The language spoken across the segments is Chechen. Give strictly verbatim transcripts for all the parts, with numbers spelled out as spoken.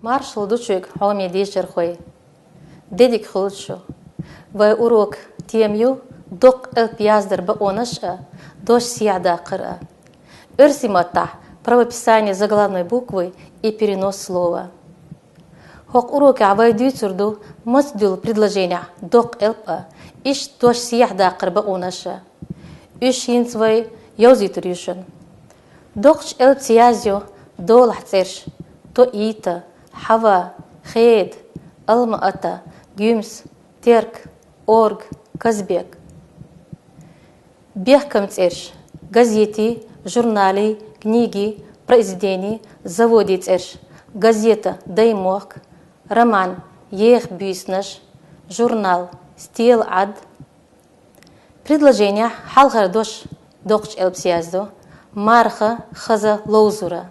Маршал ду шуга, хьоме дешархой. Де дика хуьлда шу. Вай урокан тема ю доккха элп яздар бакъонаш а, дош сехьадаккхар а. Оьрсийн маттахь правописание заглавной буквы и перенос слова. ХӀокху урокехь вай дуьйцур ду, маца дуьллу предложенехь доккха элп а, иштта дош сехьадаккхар бакъонаш а. Уьш хӀинца вай йовзуьйтур ю шуна. Доккхачу элпаца язйо долахь цӀераш: Тоита, Хьава, Хеда, Алма-Ата, Гуьмс, Терк, Орг, Казбек. Бехкам цӀераш: газетийн, журналий, книгий, произведений, заводийн цӀераш: газета «Даймохк», роман «Еха буьйсанаш», журнал «Стелан Ӏад». Предложенехь хьалхара дош доккхачу элпаца яздо: марха, хаза, ловзура.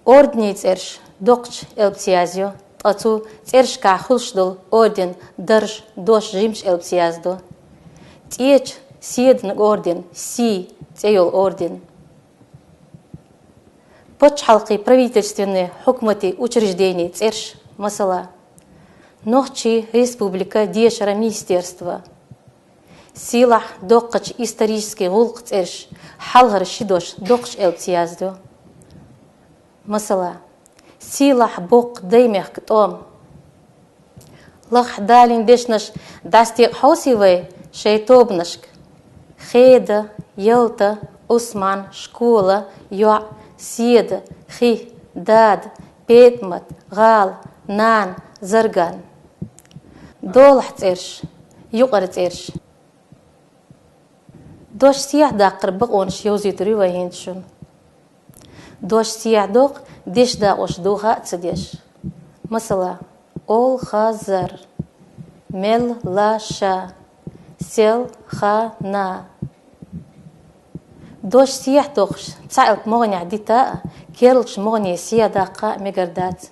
Орденийн цӀераш доккхачу элпаца язйо, ткъа цу цӀерашкахь хуьлуш долу орден дарж дош жимачу элпаца яздо. ЦӀечу Седанан орден, сий цӀе йолу орден. Пачхьалкхийн правительственный хьукматийн учрежденийн цӀераш, масала, Нохчийн Республикан дешаран министерство. Сийлахь доккхачу исторически гӀуллакхан цӀераш хьалхара ши дош доккхачу элпаца яздо. Масала, сийлахь боккха даймехкан тӀом. Лахахь далийна дешнаш дӀасадекъа хьовсий вай шайн тобанашка: Хеда, Ялта, Усман, школа, йоӀ, седа, хи, дада, ПетӀамат, гӀала, нана, Зарган. Долахь цӀераш, юкъара цӀераш. Дош сехьадаккхар бакъонаш йовзуьйтур ю вай хӀинца шуна. Дош сехьадоккху, дешдакъош духа а ца деш. Масала, олхазар, мел лаша, сел хана. Дош сехьадоккхуш, цхьа элп могӀанехь дита а, керлачу могӀане сехьадаккха а мегар дац.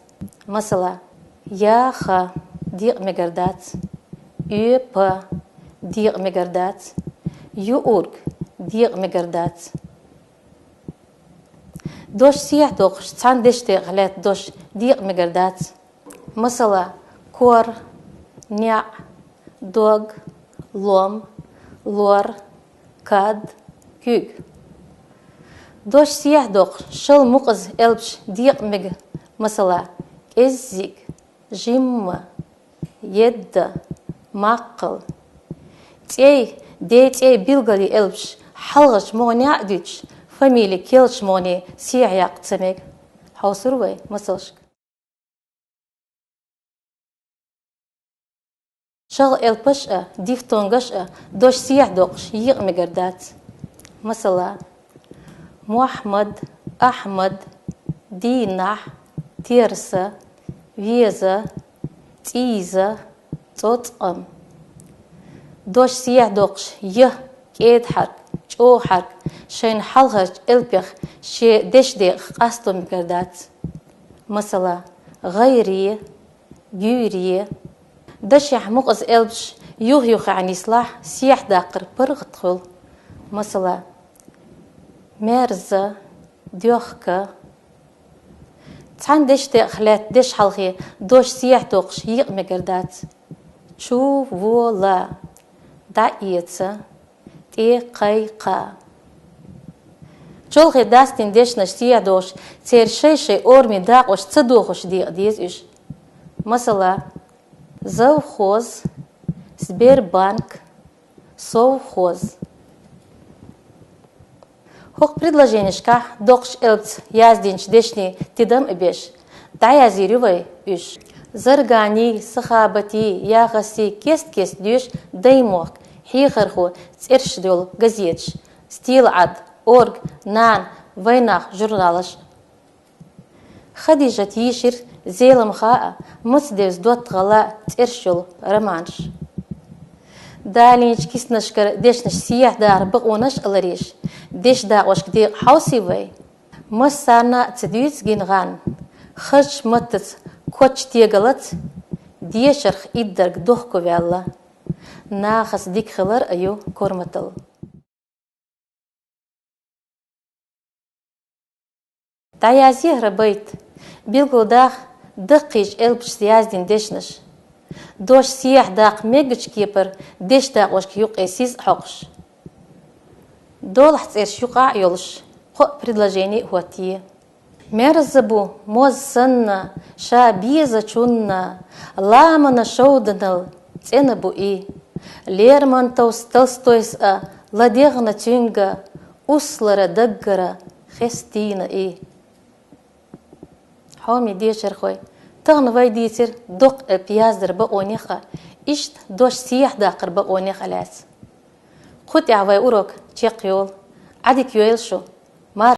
Масала, яха декъа мегар дац, оьпа декъа мегар дац, юург декъа мегар дац. Дош сехьадоккхуш, цхьана дешдекъах лаьтта дош декъа мегар дац. Масала, кор, неӀ, дог, лом, лор, кад, куьг. Дош сехьадоккхуш, шал мукъаза элпаш декъа мега, масала, кӀеззиг, жимма, едда, маккхал. ЦӀей, ден цӀей билггал йолу элпаш хьалхарчу могӀанехь а дуьтуш, фамили керлачу могӀане сехьаяккха ца мега. Хьовсур вай масалшка. ШалгӀа элпаш а, дифтонгаш а дош сехьадоккхуш екъа мегар дац. Масала, Мохьмад, Ахьмад, дийнахь, терса, веза, цӀийза, цӀоцкъам. Дош сехьадоккхуш я кӀеда хьарк, чӀогӀа хьарк шайна хьалхарчу элпех шен дешдекъах къасто мегар дац. Масала, гӀайре, гуьйре. Дашехь мукъаза элпаш юх-юххехь нислахь, сехьадаккхар паргӀат хуьлу. Масала, мерза, доьхка. Цхьана дешдекъах лаьтта дешхьалхе дош сехьадоккхуш екъа мегар дац. Чу, вола, дӀаэца, тӀе, кхай, кха. Чолхе дастийна дешнаш сехьадохуш, церан шай-шай орамийн дакъош ца дохуш декъа деза уьш. Масала, завхоз, Сбербанк, совхоз. ХӀокху предложенешкахь доккхачу элпаца яздинчу дешнийн тидам а беш, дӀаязйийр ю вай уьш. Зарганий, Сахабатий, Яхасий кест-кеста доьшу «Даймохк», «Хьехархо» цӀераш долу газеташ, «Стелан Ӏад», «Орг», «Нана», «Вайнах» журналаш. Хадижат йийшира «Зеламха» а, «Мацадевза доттагӀалла» а цӀераш йолу романаш. Далийначу киснашкара дешнаш сехьадахар бакъонаш а ларъеш, дешдакъошка декъа хьовсий вай? Массарна а ца дуьйцу гина гӀан, хазачу маттаца, коччу тегалаца, дешарх иддарг дохко ваьлла. Нахаца дика хилар а ю корматалла. ДӀаязъе хӀара байт. Билггал даха, Даккхийча элпашца яздина дешнаш. Дош сехьа даккха мегача кепара дешдакъошка юкъе сиз а хьокхаш. Долахь цӀераш юкъа а йолуш, кхо а предложени а хӀоттае. Мерза бу, моз санна, ша безачунна, ламанан шовданал цӀена бу и. Лермонтовс, Толстойс а ладегӀна цуьнга, услара даггара хестийна и. Хьоме дешархой, тахана вай дийцира доккха элп яздаран бакъонех а, иштта дош сехьа даккхаран бакъонех а лаьцна. Кху тӀехь вай урок чекхйолу. Ӏадика йойла шу!